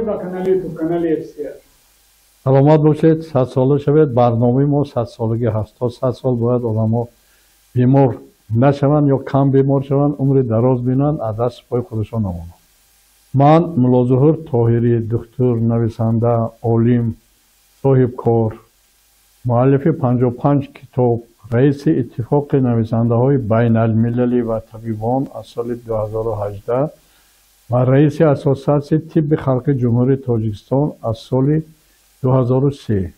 омадед ба канали Ютуб канали FCR. Саломат бошед, 100 сола шавед. Барномаи мо 100 солагӣ ҳаст. То 100 сол бояд одамо бемор нашаванд ё кам бемор шаванд, умри дароз бинанд, аз дасти пои худашон намонанд. Ман Муллозуҳур Тоҳирӣ, духтур, нависанда, олим, соҳибкор, муаллифи 55 китоб, раиси Иттифоқи нависандаҳои байналмилалӣ ва табибон аз соли 2018 ва раиси Ассотсиатсияи тибби халқи Ҷумҳурии Тоҷикистон аз соли 2003,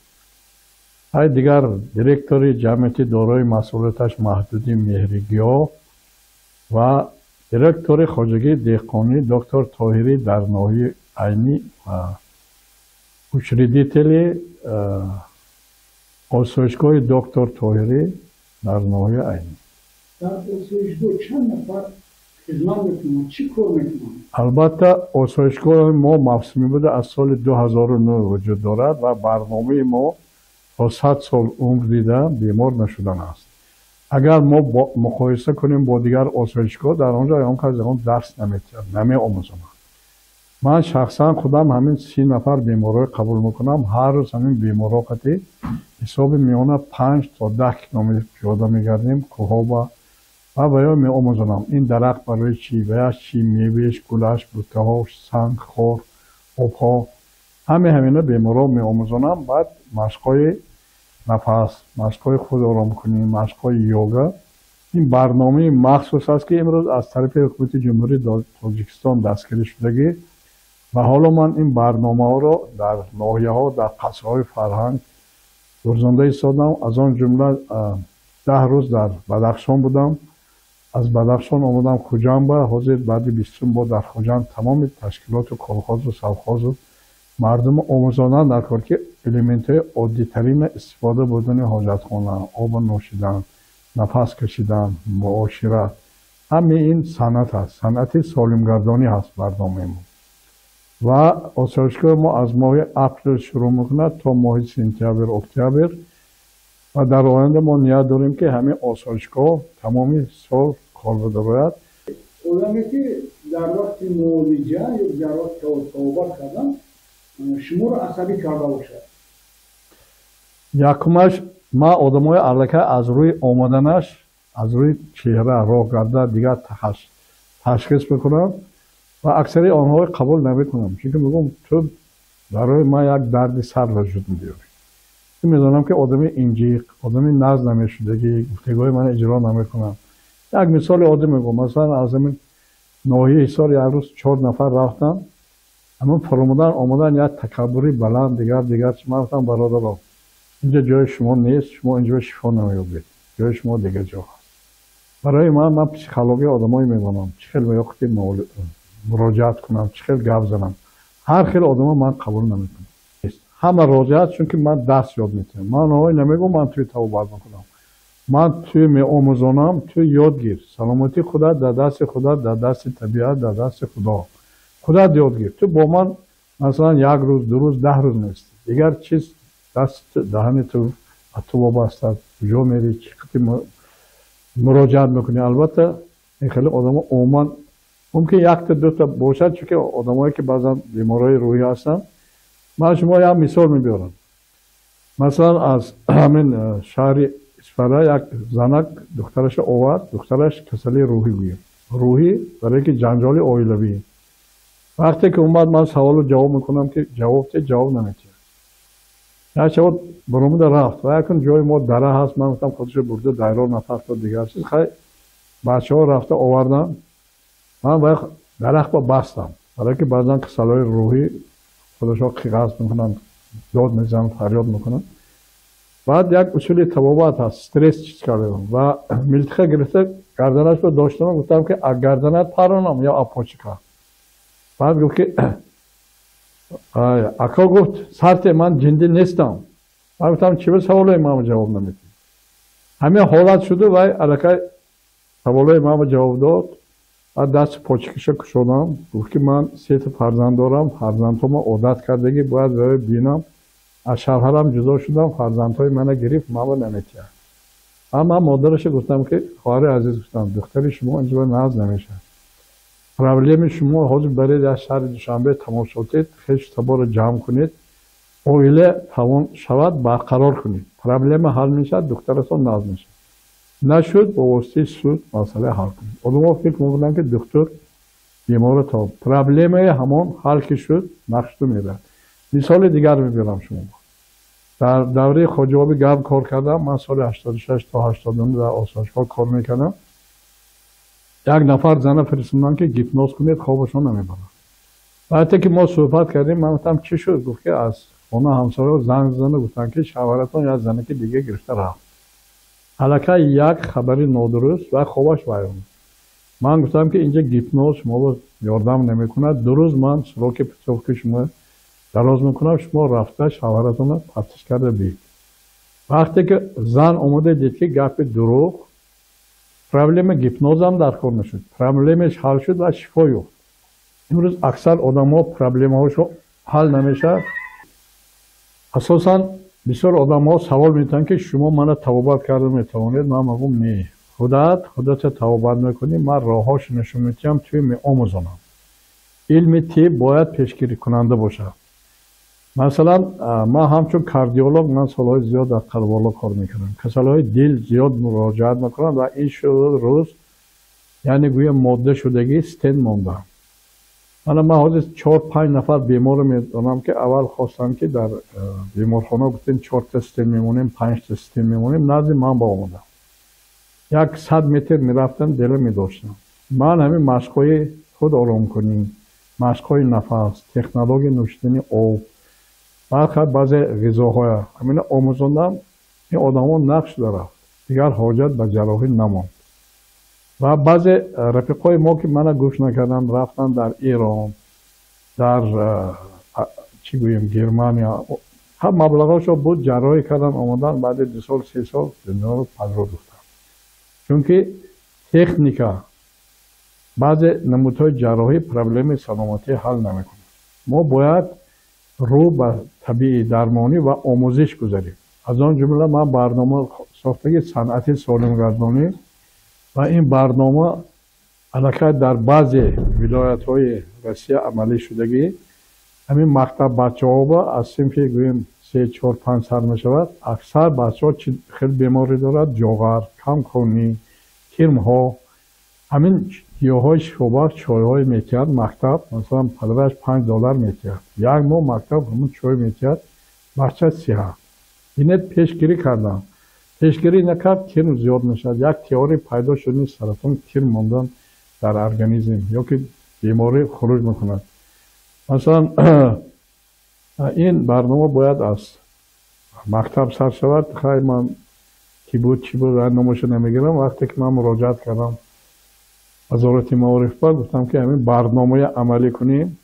ай дигар директори ҷамъияти дорои масъулияташ маҳдуди «Меҳригиёҳ» ва директори хоҷагии деҳқонии «Доктор Тоҳирӣ» дар ноҳияи Айнӣ ва учредители осоишгоҳи «Доктор Тоҳирӣ» дар ноҳияи Айнӣ. Дар осоишгоҳ чанд нафар хизмат мекунанд, чӣ кор мекунанд? Албатта, осоишгоҳи мо мавсимӣ буда, аз соли 2009 вуҷуд дорад ва барномаи мо то 100 сол умр дида бемор нашудан аст. Агар мо муқоиса кунем бо дигар осоишгоҳ, дар он ҷо ягон кас ягон дарс наметиҳад, намеомӯзонад. Ман шахсан худам ҳамин 30 нафар беморҳои қабул мекунам. Ҳар рӯз ҳамин беморҳо қати ҳисоби миёна 5 то 10 километр пиёда мегардем кӯҳоба ва ба ё меомӯзонам: ин дарахт барои чӣ, ваяш чӣ, мевеш, гулаш, буттаҳош, санг, хор, обҳо, ҳаме ҳамина беморҳо меомӯзонам. Баъд машқҳои нафас, машқҳои худоромкунӣ, машқҳои йога. Ин барномаи махсус аст, ки имрӯз аз тарафи ҳукумати Ҷумҳурии Тоҷикистон дастгирӣ шудагӣ ва ҳоло ман ин барномаҳоро дар ноҳияҳо, дар қасрҳои фарҳанг гузаронда истодам. Аз он ҷумла 10 рӯз дар Бадахшон будам, аз Бадахшон омадам Хуҷандба. Ҳозир баъди 20-ум бо дар Хуҷанд тамоми ташкилоту колхозу совхозу мардуму омӯзонанд дар кор, ки элементҳои оддитарина истифода бурдани ҳоҷатхона, обу нӯшидан, нафас кашидан, муошират, ҳамаи ин санъат аст, санъати солимгардонӣ ҳаст барномаи мо. Ва осоишгоҳи мо аз моҳи апрел шурӯъ мекунад то моҳи сентябр, октябр ва дар оянда мо ният дорем, ки ҳамин осоишгоҳ тамоми сол кор бидарояд. Одаме, ки дар вақти муолиҷа ё дар вақти табобат кардан шуморо асабӣ карда бошад? Якумаш, ман одамои аллакай аз рӯи омаданаш, аз рӯи чеҳра, роҳ карда, дигар ташхис мекунам ва аксари онҳоро қабул намекунам, чунки мегӯям, ту барои ман як дарди сар вуҷуд меёрӣ. Медонам, ки одами инҷиқ, одами наз намешудагӣ, гуфтагои ман иҷро намекунам. Як мисоли оддӣ мегӯям. Масалан, аз ҳамин ноҳияи Ҳисор як рӯз чор нафар рафтанд. Ҳамин фуромадан омадан, як такаббури баланд, дигар дигар. Ман гуфтам: «Бародаро, инҷа ҷои шумо нест, шумо инҷо шифо намеёбед, ҷои шумо дигар ҷо ҳаст». Барои ман психологияи одамое медонам, чӣ хел ба муроҷиат кунам, чӣ хел гап занам. Ҳар хел одамо ман қабул намекунам, ҳама розӣ аст, чунки ман дарс ёд метиҳам. Ман онҳое намегӯям, ман туи табобат мекунам, ман туи меомӯзонам, ту ёд гир. Саломатии худат дар дасти худат, дар дасти табиат, дар дасти Худо. Худат ёд гир. Ту бо ман масалан як рӯз, 2 рӯз, 10 рӯз нести, дигар чиз даст даҳани ту аз ту вобаста, куҷо мерӣ, чӣ қити муроҷиат мекунӣ. Албатта, ин хеле одамо умуман мумкин якта дута бошад, чунки одамое, ки баъзан беморҳои рӯҳӣ ҳастанд. Ман шумо як мисол мебиёрам. Масалан, аз ҳамин шаҳри Исфара як занак духтарашро овард. Духтараш касалии рӯҳӣ гӯем, рӯҳӣ, барое ки ҷанҷоли оилавӣ. Вақте ки омад, ман саволу ҷавоб мекунам, ки ҷавоб те, ҷавоб наметиҳад. Як шаб баромада рафт ва якун ҷои мо дара ҳаст. Ман гуфтам, худашо бурда дайро нафахто, дигар чиз. Хай, бачаҳо рафта оварданд. Ман ба дарахт ба бастам, барое ки баъзан касалҳои рӯҳӣ худашо қиғаз мекунанд, дод мезананд, фарёд мекунанд. Баъд як усули табобат ҳаст, стресс чиз кардам ва милтиқа гирифта гарданашро доштам. Гуфтам, ки а гарданат паронам ё а почка? Баъд гуфт, ки ака, гуфт, сарте, ман ҷиндӣ нестам. Ман гуфтам, чӣ ба саволои маро ҷавоб наметиҳӣ? Ҳамин ҳолат шуду вай аллакай саволои маро ҷавоб дод. Баъд дасти почкаша кушодам. Гуфт, ки ман сета фарзанд дорам, фарзандҳома одат кардагӣ, бояд барои бинам, аз шавҳарам ҷудо шудам, фарзандҳои мана гирифт, маро наметиҳад. Ман модараша гуфтам, ки хоҳари азиз, гуфтам, духтари шумо инҷо наз намешавад. Проблеми шумо ҳозир баред аз шаҳри Душанбе тамошо кунед, хешу таборро ҷамъ кунед, оила тавон шавад барқарор кунед. Проблема ҳал мешавад, духтаратон наз мешавад. Нашуд, бо воситаи суд масъала ҳал кунед. Одамҳо фикр мекунанд, ки духтур беморро то проблемаи ҳамон ҳал ки шуд, нақшту меравад. Мисоли дигар мебарам шумо. Дар давраи Хоҷаоби Гарм кор кардам, ман соли 86 то 89 дар осоишгоҳ кор мекардам. Як нафар зана фиристоданд, ки гипноз кунед, хобашон намебарад. Баъде ки мо суҳбат кардем, ман гуфтам чӣ шуд? Гуфт, ки аз хона ҳамсояҳо занг заданд, гуфтанд, ки шавҳаратон як занаки дига гирифта рафт. Аллакай як хабари нодуруст ва хобаш вайрон. Ман гуфтам, ки инҷа гипноз шуморо ёрдам намекунад. Ду рӯз ман сроки путёвки шумо дароз мекунам, шумо рафта шавҳаратонро тафтиш карда биед. Вақте ки зан омода дид, ки гапи дурӯғ, проблема гипнозам дар кор нашуд, проблемаш ҳал шуд ва шифо ёфт. Имрӯз аксар одамҳо проблемаҳошо ҳал намешавад. Асосан бисёр одамҳо савол метиҳанд, ки шумо мана табобат карда метавонед? Ман мегӯм не, худат худата табобат мекунӣ, ман роҳҳошо нишон медиҳам, туи меомӯзонам. Илми тиб бояд пешгирикунанда бошад. Масалан, ман ҳамчун кардиолог, ман солҳои зиёд дар қалболо кор мекардам. Касалҳои дил зиёд муроҷиат мекунанд ва ин рӯз, яъне гӯё модда шудагӣ стент мондаам. Мана ман ҳозир 4-5 нафар беморро медонам, ки аввал хостанд, ки дар беморхона гуфтем 4та стент мемонем, 5та стент мемонем, назди ман ба омадам. 100 метр мерафтам, дила медоштам. Ман ҳамин машқҳои худ оромкунӣ, машқҳои нафас, технологияи нӯшидани об, бархе баъзе ғизоҳоя ҳамина омӯзондам, ин одамҳо нақш дарафт, дигар ҳоҷат ба ҷарроҳӣ намонд. Ва баъзе рафиқҳои мо, ки мана гӯш накарданд, рафтанд дар Эрон, дар чӣ гӯем, Германия, ҳам маблағҳошо буд, ҷарроҳӣ карданд, омаданд, баъди 2 сол 3 сол дунёро падру духтанд. Чунки техника, баъзе намудҳои ҷарроҳӣ проблемаи саломатӣ ҳал намекунад. Мо бояд рӯ ба табиӣ дармонӣ ва омӯзиш гузарем. Аз он ҷумла ман барнома сохтаги санъати солимгардонӣ ва ин барнома аллакай дар баъзе вилоятҳои Россия амалӣ шудагӣ. Ҳамин мактаб бачаҳо аз синфи гӯем 3, 4, 5 сар мешавад. Аксар бачаҳо чӣ хел беморӣ дорад? Ҷоғар, камхунӣ, кирмҳо. Ҳамин гиёҳҳои шифобахш чойҳое метиҳад мактаб, масалан падараш $5 метиҳад. Як моҳ мактаб ҳамун чой метиҳад, бача сиҳат. Бинед, пешгирӣ кардам. Пешгирӣ накард, кирм зиёд мешавад. Як теория пайдо шудани саратон, кирм мондан дар организм ё ки беморӣ хуруҷ мекунад. Масалан, ин барнома бояд аз мактаб сар шавад. Хай, ман ки буд, чӣ буд, номашо намегирам. Вақте ки ман муроҷиат кардам вазорати маориф ба, гуфтам, ки ҳамин барномаи амалӣ кунем.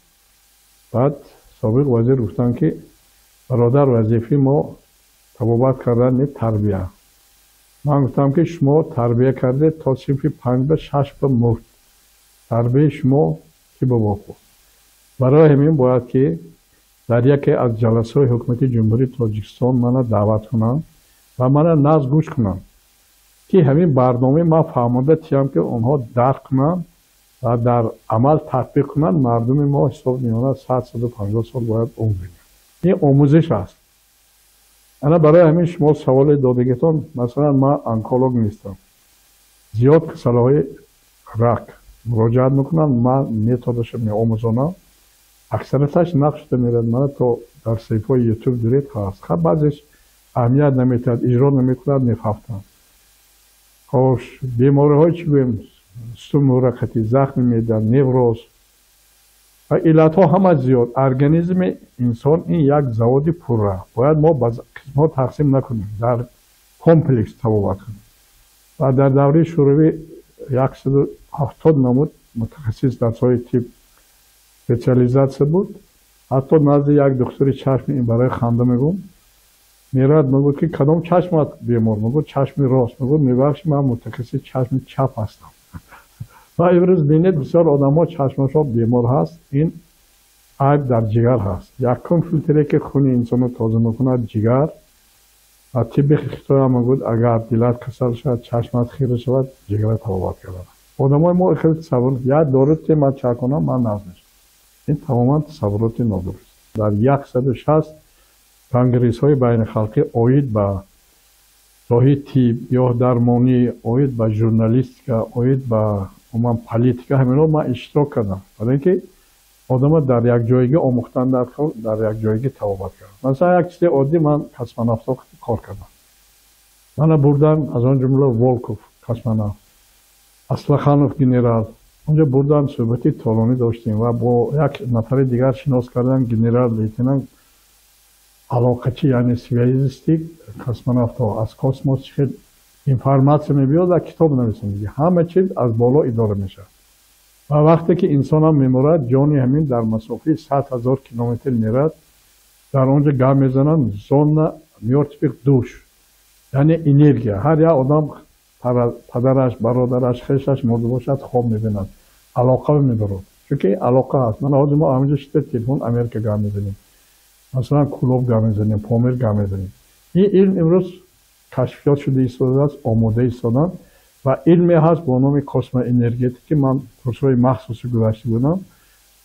Баъд собиқ вазир гуфтанд, ки бародар, вазифаи мо табобат кардан не, тарбия. Ман гуфтам, ки шумо тарбия кардед то синфи 5 ба 6 ба мурд. Тарбияи шумо ки ба вохӯрд? Барои ҳамин бояд, ки дар яке аз ҷаласаҳои ҳукумати Ҷумҳурии Тоҷикистон мана даъват кунанд ва мана нағз гӯш кунанд, ки ҳамин барномаи ман фаҳмонда тиям, ки онҳо дарк кунанд ва дар амал татбиқ кунанд. Мардуми мо ҳисоб миёна 100-150 сол бояд умр бинанд. Ин омӯзиш аст. Ана барои ҳамин шумо саволе додагитон, масалан, ман онколог нестам. Зиёд касалҳои рак муроҷиат мекунанд, ман методаша меомӯзонам. Аксарияташ нақш шуда меравад, мана то дар саҳифаҳои YouTube диред ҳаст. Ха, баъзеш аҳамият наметиҳад, иҷро намекунад, мефафтанд. Хош, бемориҳои чӣ гӯем, сутунмӯҳракатӣ, захми меъда, невроз ва иллатҳо ҳама зиёд. Организми инсон ин як заводи пурра. Бояд мо ба қисмҳо тақсим накунем, дар комплекс табобат кунем. Ва дар давраи Шӯравӣ 170 намуд мутахассис дар соҳаи тиб специализатсия буд. Ҳатто назди як духтури чашми, ин барои ханда мегӯм, меравад, мегӯяд, ки кадом чашмат бемор? Мегӯяд, чашми рост. Мегӯяд, мебахшед, ман мутахассиси чашми чап ҳастам. Ва имрӯз бинед, бисёр одамҳо чашмашон бемор ҳаст, ин айб дар ҷигар ҳаст. Якум филтре, ки хуни инсонро тоза мекунад, ҷигар. Ва тибби Хитоя мегӯяд, агар дилат касал шавад, чашмат хира шавад, ҷигара табобат кардан. Одамои мо хеле тасаввур, як дору те ман ча кунам, ман нағз мешавам. Ин тамоман тасаввуроти нодуруст. Дар 160 конгрессҳои байнихалқӣ оид ба соҳаи тиб ё дармонӣ, оид ба журналистика, оид ба умуман политика, ҳаминҳо ман иштирок кардам. Барои ин ки одама дар якҷоягӣ омӯхтан дар якҷоягӣ табобат кардам. Масалан, як чизи оддӣ, ман космонавтҳо кор кардам. Мана бурдан, аз он ҷумла Волков космонавт, Аслаханов генерал. Онҷо бурдан, суҳбати толонӣ доштем ва бо як нафари дигар шинос кардан, генерал лейтенант, алоқачӣ, яъне связисти космонавтҳо, аз космос чӣ хел информатсия мебиёд ва китоб нависем. Ҳама чиз аз боло идора мешавад. Ва вақте ки инсонам мемурад, ҷони ҳамин дар масофаи 100 000 километр мерад, дар он ҷо гап мезананд, зона мёртвых душ, яъне энергия. Ҳар як одам падараш, бародараш, хешаш мурда бошад, хоб мебинад, алоқа мебарод, чунки алоқа ҳаст. Мана ҳозир мо ҳаминҷо шида телефон Америка гап мезанем, масалан, Кулоб гап мезанем, Помир гап мезанем. Ин илм имрӯз кашфиёт шуда истодааст, омода истоданд ва илме ҳаст бо номи космоэнергетика. Ман курсҳои махсуси гузашта будам.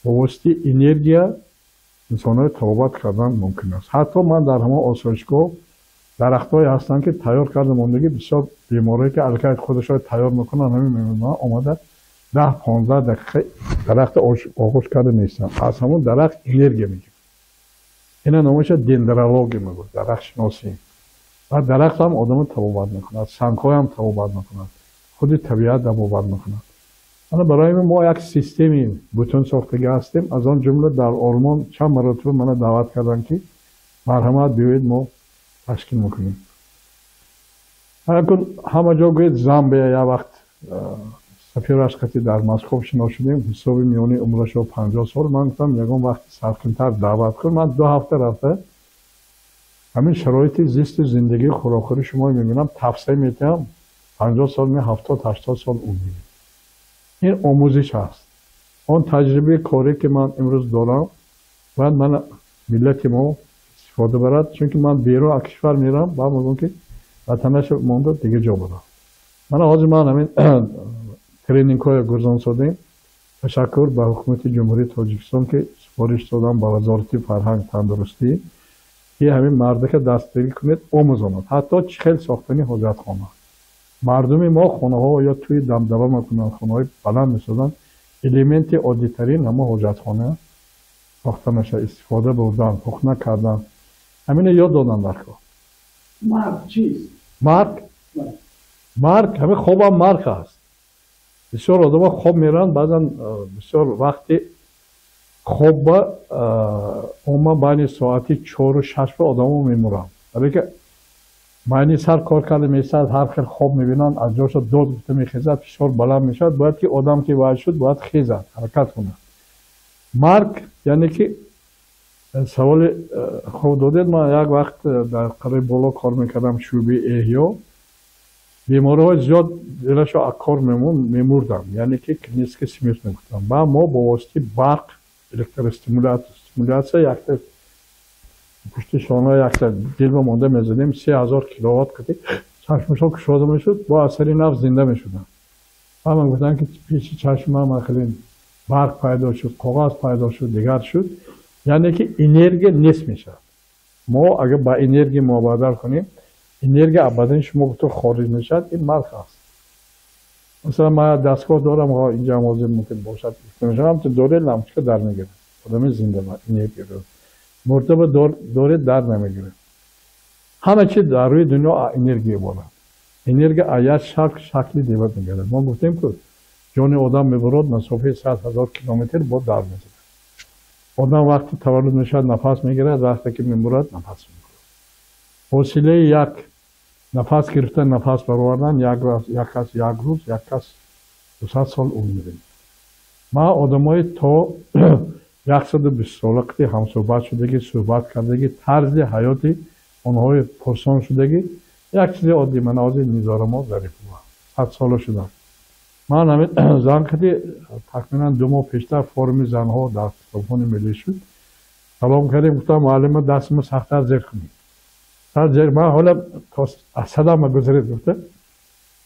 Бо воситаи энергия инсонҳоро табобат кардан мумкин аст. Ҳатто ман дар ҳамон осоишгоҳ дарахтҳое ҳастанд, ки тайёр карда мондагӣ, бисёр беморое ки аллакай худашро тайёр мекунанд, ҳамин мемонанд, омада 10-15 дақиқа дарахта оғӯш карда меистанд, аз ҳамон дарахт энергия мегиранд. Ина номаша дендрология мегӯяд, дарахтшиносӣ. Ва дарахт ҳам одамро табобат мекунад, сангҳоям табобат мекунад, худи табиат табобат мекунад. Ана барои мо як системи бутун сохтагӣ ҳастем. Аз он ҷумла дар Олмон чанд маротиба мана даъват карданд, ки марҳамат, биёед, мо ташкил мекунем. Акун ҳама ҷо гӯед Замбия, як вақт сафираш қати дар Москов шинос шудем, ҳисоби миёни умрашо 50 сол. Ман гуфтам, ягон вақти сарқинтар даъват кун, ман 2 ҳафта рафта ҳамин шароити зисту зиндагии, хӯрокхӯрии шумо мебинам, тавсия метиҳам, 50 сол ме, 70-80 сол умр. Ин омӯзиш ҳаст. Он таҷрибаи корӣ, ки ман имрӯз дорам, бояд ман миллати мо истифода барад, чунки ман берун аз кишвар мерам, баъд мегӯям, ки ватанаша монда, дигар ҷо барам. Мана ҳозир ман ҳамин тренингҳоя гузаронсодем. Ташаккур ба ҳукумати Ҷумҳурии Тоҷикистон, ки супориш додам ба Вазорати фарҳанг, тандурустӣ, ки ҳамин мардака дастгирӣ кунед, омӯзонад, ҳатто чӣ хел сохтани ҳоҷатхона. Мардуми мо хонаҳо ё тӯи дамдаба мекунанд, хонаҳои баланд месозанд, элементи оддитарин ҳамо ҳоҷатхона сохта мешавад, истифода бурдан, пухна кардан, ҳамино ёд додан дар кор. Марг чист? Марг? Марг ҳамин хобам марг аст. Бисёр одамон хоб мераванд, баъзан бисёр вақти хобба, умуман байни соати 4-у 6 ба одамо мемуранд, барои ки майни сар кор карда меистад, ҳар хел хоб мебинанд, аз ҷоша дод гуфта мехезад, фишор баланд мешавад. Бояд ки одам ки вай шуд, бояд хезад, ҳаракат кунад. Марг яъне ки саволи хуб додед. Ман як вақт дар қарои боло кор мекардам, шӯъбаи эҳё, бемориҳои зиёд дилашо аз кор мемурданд, яъне ки клинический смерть мегуфтанд. Баъд мо бо воситаи барқ, электростимуляция, якта пушти шона, якта дилба монда мезадем, 3000 киловатт қати, чашмашон кушода мешуд, бо асари нафс зинда мешуданд. Баъд ман гуфтам, ки пеши чашмам хеле барқ пайдо шуд, коғаз пайдо шуд, дигар шуд. Яъне ки энергия нест мешавад. Мо агар ба энергия мубаддал кунем, энергия аз бадани шумо гуфто хориҷ мешавад, ин марг аст. Масалан, ман дастгоҳ дорам, инҷа ҳам ҳозир мумкин бошад, ҳамто доред, лампочка дар мегирад, одами зинда энергия, мурдаба доред, дар намегирад. Ҳама чиз дар рӯи дунё энергия иборат. Энергия аз як шакл шакли дигар мегардад. Мо гуфтем, ку ҷони одам мебарод, масофаи 100 000 километр бо дар мезанад. Одам вақти таваллуд мешавад, нафас мегирад, вақте ки мемурад, нафас мегирад. Фосилаи як нафас гирифта, нафас баровардан як кас як рӯз, як кас 200 сол умр мебинад. Ман одамои то 120 сола қити ҳамсӯҳбат шудагӣ, суҳбат кардагӣ, тарзи ҳаёти онҳои пурсон шудагӣ. Як чизи оддӣ, ман ҳозир Низорамо Зарипова 100 сола шудам. Ман ҳамин зан қити тахминан 2 моҳ пештар форуми занҳо дар Китобхони миллӣ шуд, салом кардем, гуфтам, муаллима, дастимо сахттар зер кунед. Зер ман ҳола то садама гузаред гуфта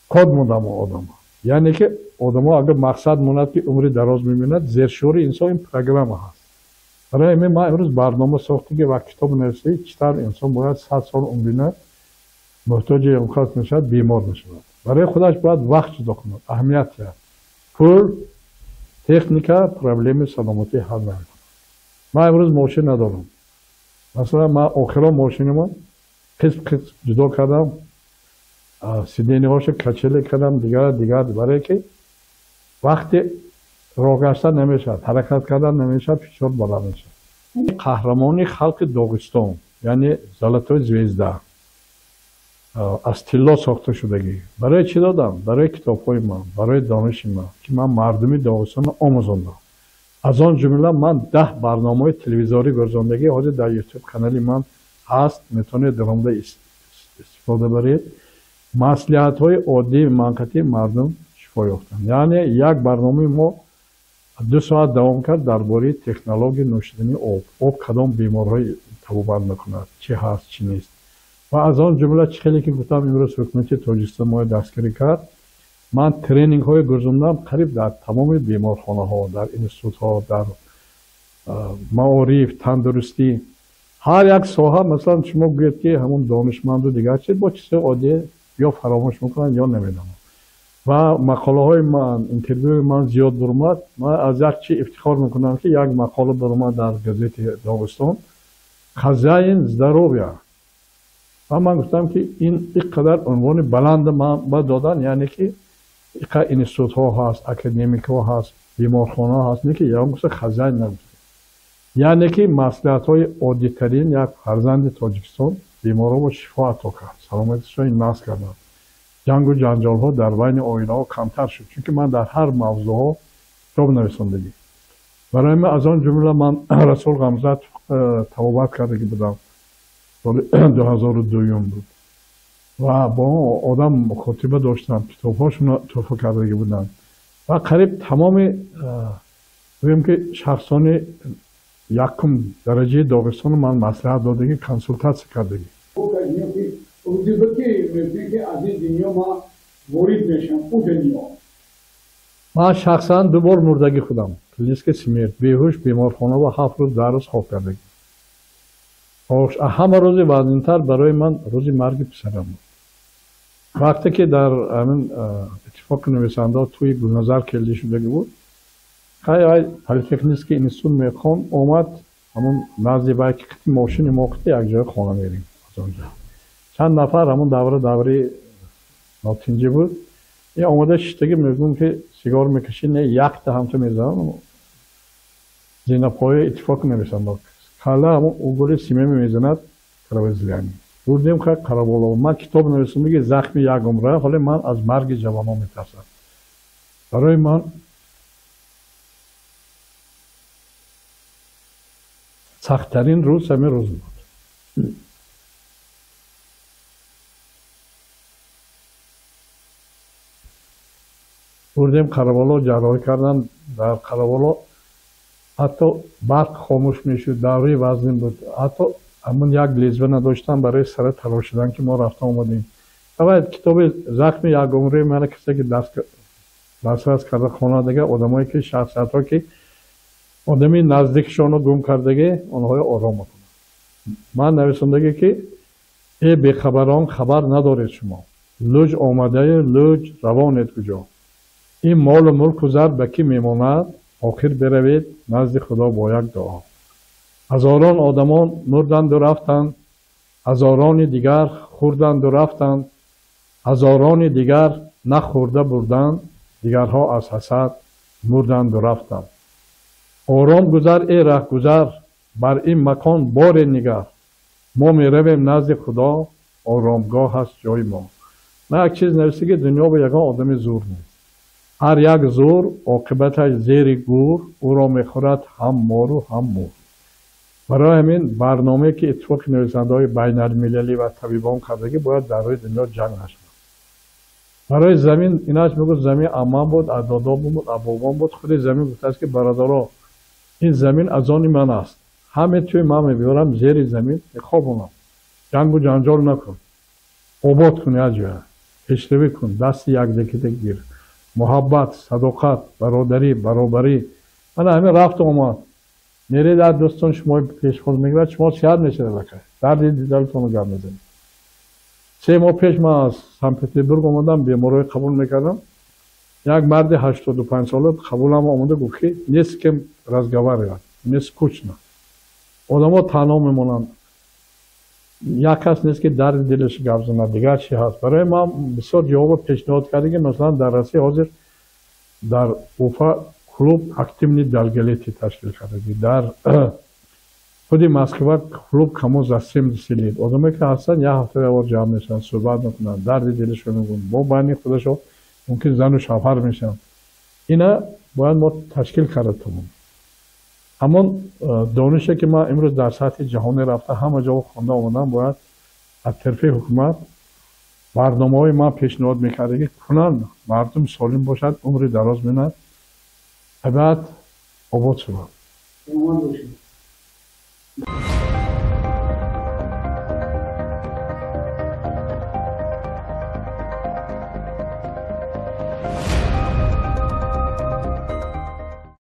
код мондам одама. Яъне ки одамо агар мақсад монад, ки умри дароз мебинад, зершури инсон ин программа ҳаст. Барои ҳамин ман имрӯз барнома сохтагӣ ва китоб нависӣ, чӣ тавр инсон бояд 100 сол умр бинад, муҳтоҷи ягон мешавад, бемор мешавад. Барои худаш бояд вақт ҷудо кунад, аҳамият диҳад. Пул, техника проблеми саломатӣ ҳал намекунад. Ман имрӯз мошин надорам. Масалан, ман охирон мошинамон қисм қисм ҷудо кардам, сидениҳошо качеле кардам, дигар дигар, барое ки вақти роҳ гаштан намешавад, ҳаракат кардан намешавад, фишор баланд мешавад. Қаҳрамони халқи Доғистон, яъне Золотой звезда, аз тилло сохта шудагӣ. Барои чӣ додам? Барои китобҳои ман, барои дониши ман, ки ман мардуми Доғистонро омӯзондам. Аз он ҷумла ман 10 барномаи телевизорӣ гузарондагӣ, ҳозир дар ютуб канали ман ҳаст, метавонед даромада истифода баред. Маслиҳатҳои оддии манқатии мардум шифо ёфтанд. Яъне як барномаи мо 2 соат давом кард дар бораи технологияи нӯшидани об. Об кадом беморҳои табобат мекунад, чӣ ҳаст, чӣ нест. Ва аз он ҷумла чӣ хеле ки гуфтам, имрӯз ҳукумати Тоҷикистон моро дастгирӣ кард. Ман тренингҳои гузарондам қариб дар тамоми беморхонаҳо, дар институтҳо, дар маориф, тандурустӣ. Ҳар як соҳа, масалан, шумо гӯед ки ҳамон донишманду дигар чиз бо чизҳои оддӣ ё фаромӯш мекунанд, ё намедонанд. Ва мақолаҳои ман, интервюи ман зиёд бурмад. Ман аз як чи ифтихор мекунам, ки як мақола бурмад дар газети Доғистон, «Хозяин здоровья». Ва ман гуфтам, ки ин ин қадар унвони баланд ман додан, яъне ки иқа институтҳо ҳаст, академикҳо ҳаст, беморхонаҳо ҳаст, не ки ягон гуфта хозяин нагуфта. Яъне ки маслиҳатҳои оддитарин як фарзанди Тоҷикистон беморҳоро шифо ато кард, саломатишро насл карданд. Ҷангу ҷанҷолҳо дар байни оилаҳо камтар шуд, чунки ман дар ҳар мавзӯъҳо китоб нависондагӣ. Барои ман аз он ҷумла ман Расул Ғамзатов табобат кардагӣ будам, соли 2002 буд. Ва бо он одам мукотиба доштам, китобҳошонро тӯҳфа кардагӣ буданд. Ва қариб тамоми гӯем ки шахсони якум дараҷаи Доғистонро ман маслиҳат додагӣ, консултатсия кардагӣ. Рӯзе буд ки мегӯем ки аз ин дунё ман ворид мешавам, ӯ дунё. Ман шахсан 2 бор мурдагӣ худам, клиническая смерть, беҳуш, беморхона ва 7 рӯз 10 рӯз хоб кардагӣ. Ҳама рӯзи вазнинтар барои ман рӯзи марги писарам буд. Вақте ки дар ҳамин иттифоқи нависандаҳо тӯи Гулназар келдӣ шудагӣ буд, хай политехнический институт мехонд, омад ҳамон назди вай ки қити мошини мо қити як ҷоя хона мерем аз он ҷо. Чанд нафар ҳамон давра давраи нотинҷӣ буд. Ин омода шиштагӣ мегӯм ки сигор мекашӣ, не, якта ҳамту мезанам. Зинапои иттифоқи нависандаҳо. Кала ҳамон угули симеми мезанад кровоизлияние. Бурдем хай Қараболо. Ман китоб нависам, меги захми як умра, ҳоле ман аз марги ҷавонон метарсам. Барои ман сахттарин рӯз ҳамин рӯз буд. Бурдем Қараболо, ҷарроҳӣ кардам. Дар Қараболо ҳатто барқ хомӯш мешуд, давраи вазнин буд. Ҳатто ҳамон як лезва надоштам барои сара тарошидан, ки мо рафта омадем. Ва китоби захми як умраи мана касе ки дастрас карда хонадага, одамое ки шахсиятҳо ки одами наздикшонро гум кардагӣ, онҳоро ором мекунад. Ман нависондагӣ ки э бехабарон, хабар надоред шумо, луҷ омадаю луҷ равонед куҷо. Ин молу мулку зар ба кӣ мемонад? Охир биравед назди Худо бо як дуо. Ҳазорон одамон мурданду рафтанд, ҳазорони дигар хӯрданду рафтанд, ҳазорони дигар нахӯрда бурданд, дигарҳо аз ҳасад мурданду рафтанд. Ором гузар, эй раҳгузар, бар ин макон боре нигар. Мо меравем назди Худо, оромгоҳ аст ҷои мо. Ман як чиз нависта ки дунё ба ягон одами зур нест. Ҳар як зур оқибаташ зери гур, ӯро мехӯрад ҳам мору ҳам мур. Барои ҳамин барномае ки иттифоқи нависандаҳои байналмилалӣ ва табибон кардагӣ, бояд дар рӯи дунё ҷанг нашавад. Барои замин инаш мегӯяд, замин амман буд, аз додом буд, аз бобом буд. Худи замин гуфтааст ки бародаро, ин замин аз они ман аст. Ҳаме тӯи ман мебиёрам зери замин мехобонам. Ҷангу ҷанҷол накун, обод кун як ҷоя, пешравӣ кун, дасти якдигида гир. Муҳаббат, садоқат, бародарӣ, баробарӣ, мана ҳамин рафту омад. Меред аз дӯстон, шумо пешхоз мегирад, шумо сиҳат мешавед, аллакай дарди дилтонро гап мезанед. 3 моҳ пеш ман аз Санкт Петербург омадам, беморҳои қабул мекардам. Як марди 85сола қабулам омада, гуфт, ки не с кем разговаривать, мне скучно. Одамо танҳо мемонанд, як кас нест, ки дарди дилаш гап занад. Дигар чи ҳаст? Барои ман бисёр ҷавобо пешниҳод карда, ки масалан дар Россия ҳозир, дар Уфа клуб «Активный долголетие» ташкил кардагӣ, дар худи Москва клуб «Кому за 70 лет». Одамое ки ҳастанд, як ҳафта як бор ҷамъ мешаванд, суҳбат мекунанд, дарди дилашро мегӯянд, бо байни худашо мумкин зану шавҳар мешаванд. Ина бояд мо ташкил карда тонем. Ҳамон донише, ки ман имрӯз дар сатҳи ҷаҳонӣ рафта, ҳама ҷо хонда омадам, бояд аз тарафи ҳукумат барномаҳои ман пешниҳод мекарда, ки кунанд, мардум солим бошад, умри дароз бинад, табиат обод шавад. Саломат бошед.